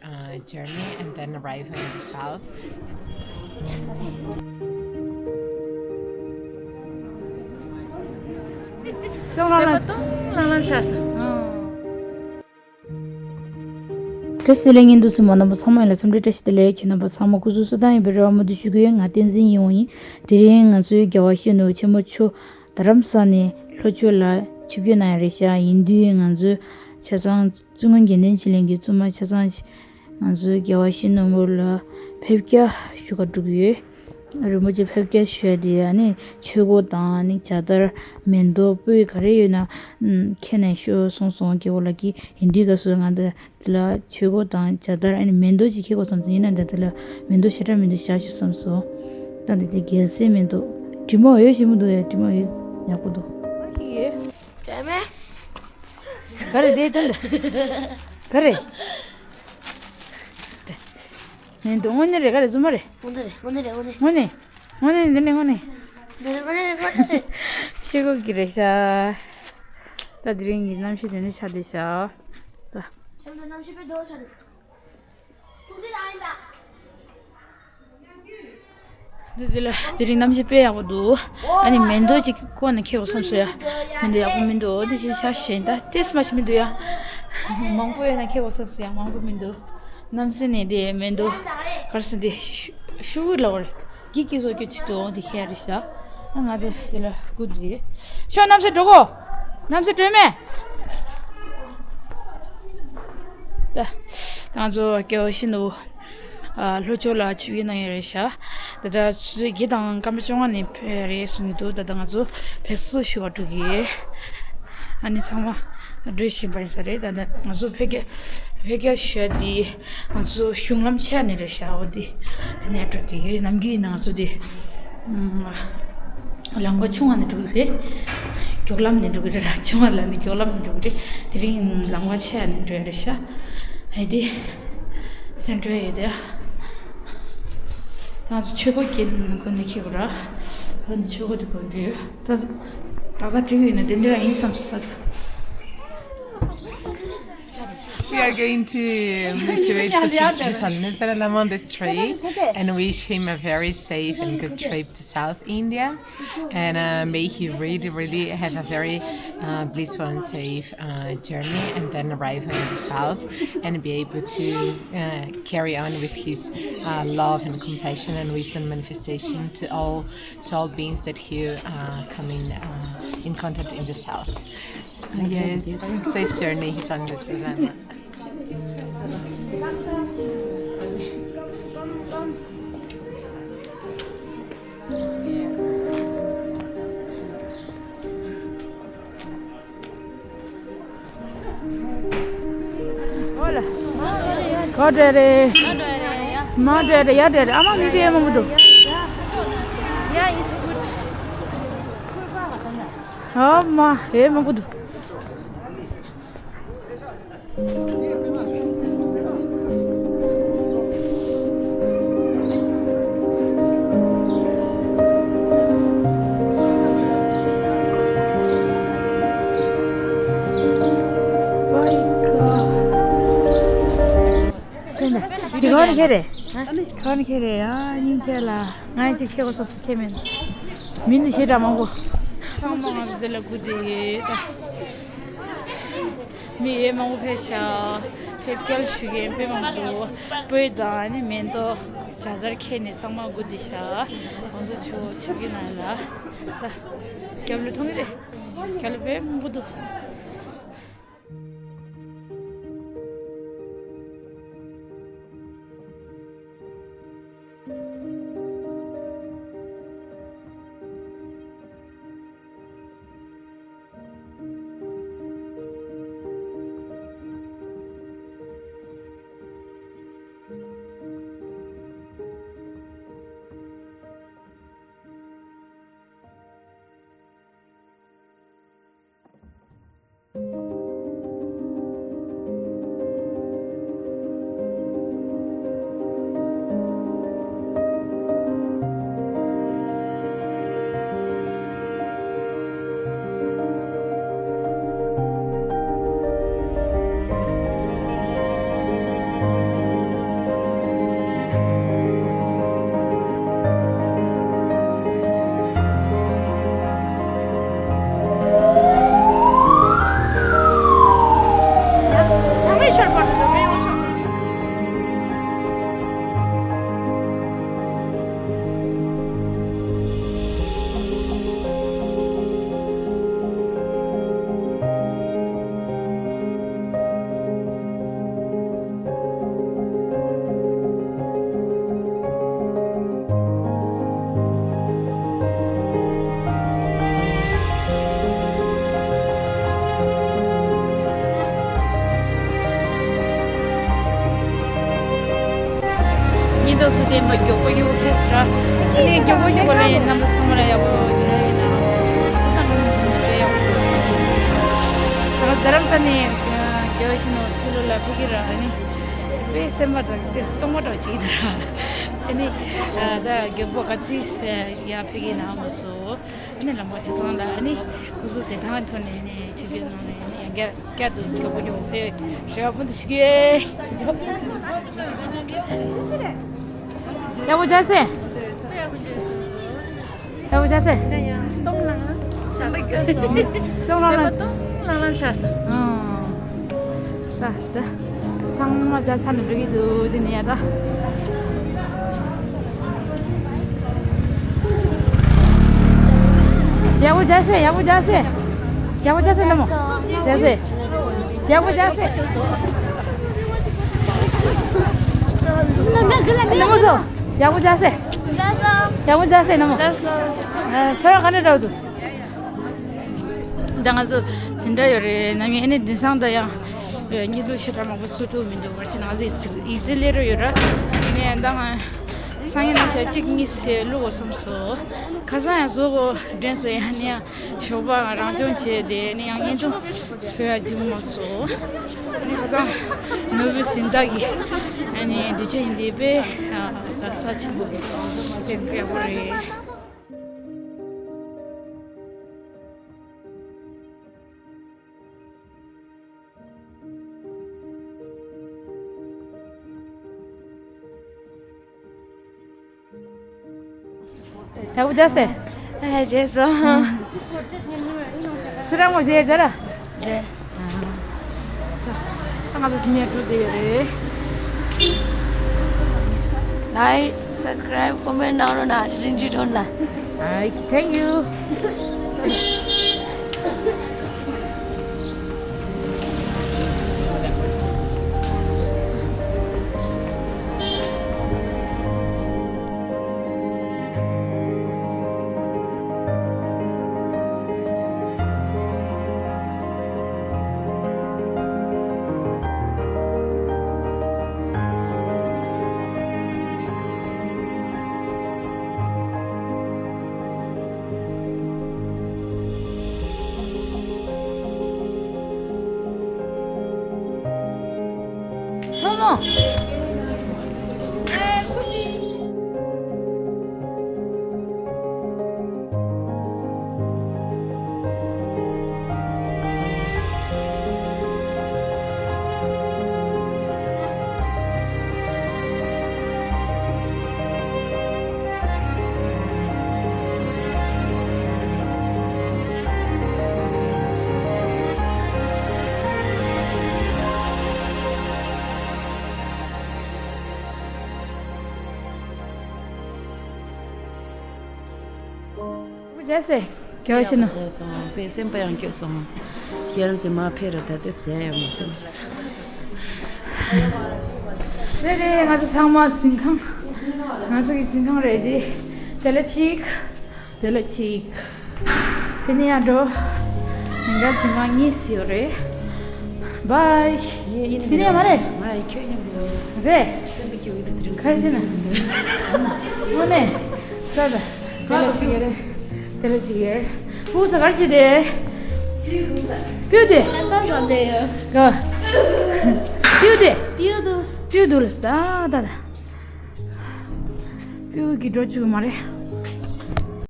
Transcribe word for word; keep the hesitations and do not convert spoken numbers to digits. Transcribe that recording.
uh, journey and then arrive in the south. བཀྲ་ཤིས་བདེ་ལེགས། བརྙན་ཐུང་གཟིགས་མཁན་རྣམ་པ་ཚང་མ་ཡིན་ལ་འཚམས་འདྲི་བཀྲ་ཤིས་བདེ་ལེགས། ཁྱེད་རྣམ་པ་ཚང་མ་སྐུ་གཟུགས་གསོ་ཐང་ཡིན་པའི་རེ་བ་མུ་མཐུད་ཞུ་གི་ཡོད། ང་བསྟན་འཛིན་ཡིན་ཡོང་ཡིན། དེ་རིང་ང་ཚོའི་རྒྱལ་བ་ཡིད་བཞིན་ནོར་བུ་ཆེན་མོ་མཆོག་རྡ་རམ་ས་ནས་ལྷོ་ཕྱོགས་ལ་ཆིབས་བསྒྱུར་གནང་ཡ་རེད་ཤག་ཡིན་དུས་ང་ཚོའི་ཆ་ཚང་བཙུན་དགོན་དགེ་ལྡན་ཆོས་གླིང་གི་བཙུན་མ་ཆ་ཚང་ང་ཚོའི་རྒྱལ་བ་ཡིད་བཞིན་ནོར་བུ་ལ་ཕེབས་སྐྱེལ་ཞུ་ག་འགྲོ་གི་ཡོད། རིན་པོ་ཆེ་ཕེབས་སྐྱེལ་ཞུ་ཡ་དེ་ཨ་ནི་ཆོས་གོས་དང་ཨ་ནི་ཇ་དར་མེ་ཏོག་སྤོས་ག་རེ་ཡོད་ན་ཨམ་ཁྱེར་ནས་ཤོག་གསུངས་སོང་། རྒྱལ་བ་ལགས་ཀྱིས་ཡིན་དུས་སྐབས་སུ་ང་འདི་དེ་ལ་ཆོས་གོས་དང་ཇ་དར་ཨ་ནི་མེ་ཏོག་ཅིག་འཁྱེར་དགོས་བསམ་སོང་། ཡིན་ན་འདི་དེ་ལ་མེ་ཏོག་ཞེ་དྲག་མི་འདུག་བཞག་ཞུ་བསམ་སོང་། ད་འདི་དེ་རྒྱལ་སྲས་མེ་ཏོག་དྲི་མ་ཡོད་ཞིག་མི་འདུག་ཡ། དྲི་མ་ཡོད། ཡག་པོ་འདུག་ཡོད་མེད། ག་རེ་དེ་དེ་འདི་ག་རེ། ནས་འདུག་དངོས་གནས་རེད། ག་རེ་རྫུན་མ་རེད། དངོས་གནས་རེད། དངོས་གནས་རེད། དངོས་གནས། དངོས་གནས། དངོས་གནས་འདི་ནི་དངོས་གནས། འདི་ནི་དངོས་གནས། དངོས་གནས་རེད། ཤེས་དགོས་ཀྱི་རེད་ཤག་ད་དེ་རིང་གི་གནམ་གཤིས་དེ་འདྲ་ཆགས་བསྡད་ཤག་ད། གནམ་གཤིས་དཔེ་སྡུག་ཆགས་འདུག་འདི་འདི་ལ་དེ་རིང་གནམ་གཤིས་དཔེ་ཡག་པོ་འདུག་ཨ་ནི་མེ་ཏོག་ཅིག་བཀོག་ནས་འཁྱེར་དགོས་བསམ་སོང་ཡ། མེ་ཏོག་ཡག་པོ་མི་འདུག་འདི་ཞིག་ཤ་ཞེན་ད་ཏེས་མ་ཞིག་མི་འདུག་ཡ། མང་པོ་ཡོད་ན་འཁྱེར་དགོས་བསམ་སོང་ཡ། མང་པོ་མི་འདུག་གནམ་སེང་ནས་དེ་མེ་ཏོག་གར་སོང་དེ་ཤུ་ཤུ་གུ་ལ་བར་གི་གི་སོ་སྐྱོ་ཅི་ཏོ་དེ་ཤ་རེད་ཤག་ཨ་ང་དེ་དེ་ལ་སྒུག་དེ་ཤོག་གནམ་སེང་འགྲོ་གོ། གནམ་སེང་འགྲོ་མེད། ད་ང་ཚོ་སྐྱོ་ཤི་ནུ། ཨ་ལྷོ་ཕྱོགས་ལ་ཆིབས་བསྒྱུར་གནང་ཡོད་རེད་ཤག་ད་ལྟ་ཆུ་ཚོད་བརྒྱད་དང་སྐར་མ་བཅོ་ལྔ་ནས་ཕེབས་རེད་གསུང་གི་འདུག་ད་ལྟ་ང་ཚོ་བེད་སྤྱོད་ཞུ་བ་འགྲོ་གི་ཡོད། ཨ་ནི་ཚང་མ་འགྲོ་བཞིན་པ་ཡིན་ས་རེད། ད་ལྟ་ང་ཚོ་ཕེབས་སྐྱེལ་ཕེབས་སྐྱེལ་ཞུ་ཡ་དེ་ང་ཚོ་གཞུང་ལམ་ཆེ་ནས་རེད་ཤག་འོ་དེ་དེ་ནས་འགྲོ་གི་ཡོད། ནམ་རྒྱུན་ཡིན་ན་ང་ཚོ་དེ་ལམ་ཁ་ཆུང་བ་ནས་འགྲོ་གི་རེད། མགྱོགས་ལམ་ནས་འགྲོ་གི་རེད་ར། ཆུང་བ་ལ་ནི་མགྱོགས་ལམ་ནས་འགྲོ་གི་རེད། དེ་རིང་ལམ་ཁ་ཆེ་ནས་འགྲོ་ཡ་རེད་ཤག་ཨེ་དེ། དེ་འགྲོ་ཡོད་དེ། ད་ང་ཚོ་ཆོས་གོས་གྱོན་དགོས་ནས་འཁྱེར་དགོས་ར། ཨ་ནི་ཆོས་གོས་དེ་གོན་གྱི་ཡོད། ད་ད་ད་འགྲིག་ཡོད་ན་དེ་འདྲ་ཡིན་བསམ་སོང་། We are going to meet with His Holiness Dalai Lama on this trip and wish him a very safe and good trip to South India. And uh, may he really, really have a very uh, blissful and safe uh, journey and then arrive in the south and be able to uh, carry on with his uh, love and compassion and wisdom manifestation to all to all beings that he uh, come in uh, in contact in the south. Yes, safe journey, His Holiness Dalai Lama. ག་འདྲ་རེད། མ་འདྲ་རེད། ཡ་འདྲ་རེད། ཨ་མ་མི་ཕེ་མང་པོ་འདུག་ཨ་མ་ཧེ་མང་པོ་འདུག་དེ་ག་ནས་ཁྱེར་རེད། ག་ནས་ཁྱེར་རེད། ཨ་སྙིང་རྗེ་ལ་ང་ཅིག་ཁྱེར་དགོས་བསམ་སོང་། ཁྱེར་མེད། མི་འདི་ཞེ་དྲག་མང་པོ། ཚང་མ་ང་ཚོ་འདི་ལ་སྒུག་བསྡད་ཡོད་ད། མི་ཡོད་མང་པོ་ཕེབས་ཤག་ཕེབས་སྐྱེལ་ཞུ་མཁན་དཔེ་མང་པོ་འདུག་སྤོས་དང་ནི་མེ་ཏོག་ཇ་དར་ཁྱེར་ནས་ཚང་མ་སྒུག་བསྡད་ཤག་ང་ཚོ་ཆོ་ཆིབས་ཀྱི་ནང་ལ་ད་རྒྱབ་ལོགས་མཐོང་གི་རེད། རྒྱབ་ལོགས་དཔེ་མང་པོ་འདུག་ཏོག་སུ་དེ་མ་མགྱོགས་པོ་ཡོང་ཕེབས་ར། ཨ་ནི་མགྱོགས་པོ་མགྱོགས་པོ་ལ་ཡིན་རྣམ་པ་ཚང་མ་ལ་ཡག་པོ་བྱ་ཡིན་ན་སུ་ད་མི་མི་ཡག་པོ་བྱ་སོང་། ད་རྡ་རམ་ས་ནས་རྒྱལ་བ་ཡིད་བཞིན་ནོར་བུ་ཆོས་ལུགས་ལ་ཕེབས་ཀྱི་ར། ཨ་ནི་དཔེ་སེམས་པ་དང་དེ་སྟོང་པ་འདྲ་བྱེད་ཀྱི་འདུག་ར། ཨ་ནི་ད་མགྱོགས་པོ་ག་ཚིག་ཡ་ཕེབས་ཀྱི་ན་མ་སོ། ཨ་ནི་ལམ་ཁ་ཆ་ཚང་ལ་ཨ་ནི་སྐུ་གཟུགས་བདེ་ཐང་ཐོག་ནས་ཨ་ནི་ཆིབས་བསྒྱུར་གནང་ནས་ཨ་ནི་ཡང་བསྐྱར་བསྐྱར་དུ་མགྱོགས་པོ་མགྱོགས་པོ་ཕེབས་རེ་བ་སྤུན་དུ་ཞུ་གི་ཡོད། ཡག་པོ་བྱས་སེ། ཡག་པོ་བྱས་སེ། ཡང་ཡང་སྟོང་ལང་ལང་། སེམས་པ་སྐྱོ་སོང་། སྟོང་ལང་ལང་། སེམས་པ་སྟོང་ལང་ལང་ཆགས་སོང་། ཨང་། ད་ད། ཚང་མ་ཇ་ཚ་ནས་འགྲོ་གི་འདུག་དེ་ནས་ཡ་ད། ཡག་པོ་བྱས་སེ། ཡག་པོ་བྱས་སེ། ཡག་པོ་བྱས་སེ་ལ་མོ། བྱས་སེ། ཡག་པོ་བྱས་སེ། ལ་མོ་སོ། ཡག་པོ་བྱས་སེ། ཡག་པོ་བྱས་སེ་ལ་མོ། ཚོར་བ་ག་འདྲ་འདྲ་བོ་འདུག་ད་ང་ཚོ་འཛིན་གྲྭ་ཡོད་རེད། ནམ་ཡིན་ཨ་ནི་དེང་སང་ད་ཡང་བརྙན་ཐུང་ཞེ་དྲག་མང་པོ་བཟོ་ཐུབ་མི་འདུག་བར་ཆད་ང་ཚོ་ཡིག་ཚད་ལས་རོགས་ཡོད་ར། ཡིན་ནའི་ད་ང་སང་ཉིན་ནང་ཞག་གཅིག་གཉིས་ཟེར་བླུག་དགོས་བསམ་སོང་། ཁ་སང་ཡང་བཟོ་དགོས་དྲན་སོང་། ཡང་ནི་ཡང་ཞོགས་པ་རང་སྦྱོང་བྱས་ཏེ་ནི་ཡང་བརྙན་ཐུང་བཟོ་ཡ་བྱུང་མ་སོང་། ཨ་ནི་ཁ་སང་ནོར་བུ་སྦྱིན་བདག་གི་ཨ་ནི་འདི་ཆ་ཡིན་དེ་དཔེ་ད་རྩ་ཆེན་པོ་དཔེ་ཡག་པོ་རེད། ཡག་པོ་བྱས་སེ། ཨ་བྱས་སོང་། ཚུར་རང་མོ་བྱས་བྱས་ར། བྱས། ད་ང་ཚོ་དེ་ནས་འགྲོ་བསྡད་ཡོད་རེད། Like, subscribe, comment གནང་རོགས་གནང་། ཅི་ཅི་ཅི་དོན་ལ། Thank you. ཐོན་མོ། བྱས་སེ། རྒྱལ་བ་ཡིད་བཞིན་ནོར་བུ། བྱས་སོང་། དཔེ་སེམས་པ་ཡང་སྐྱོ་སོང་། ཁྱེད་རང་ཚོས་མ་ཕེབས་ར་ད་དེ་ཟས་ཡོད་མ་སེམས་སྐྱོ་སོང་། རེད་རེད། ང་ཚོ་ཚང་མ་འཛིན་ཁང་། ང་ཚོ་གི་འཛིན་ཁང་རེད་དེ། དེ་ལ་གཅིག་དེ་ལ་གཅིག་དེ་ནས་ཡར་འགྲོ། ང་འཛིན་ཁང་གཉིས་ཡོད་རེད། བཱའི། ངས་ཡིན་དེ་ནས་མ་རེད། ང་ཡི་ཁྱོད་མཉམ་དུ། རེད། སེམས་པ་སྐྱོ་གི་འདུག་དེ་རིང་ཁ་ཤས་ན། དངོས་གནས། ད་ད། དེ་ལ་གཅིག་ཡོད་རེད། དེ་ལ་གཅིག་ཡོད་རེད། ཕུག་ས་གར་ཞིག་དེ། སྤུས་དེ། ད་ད་དེ་ཡོད། ག་སྤུས་དེ། སྤུས་དུ། སྤུས་དུ་ལ་ད་ད་ད། སྤུས་ཀྱི་འགྲོ་བཅུག་མ་རེད།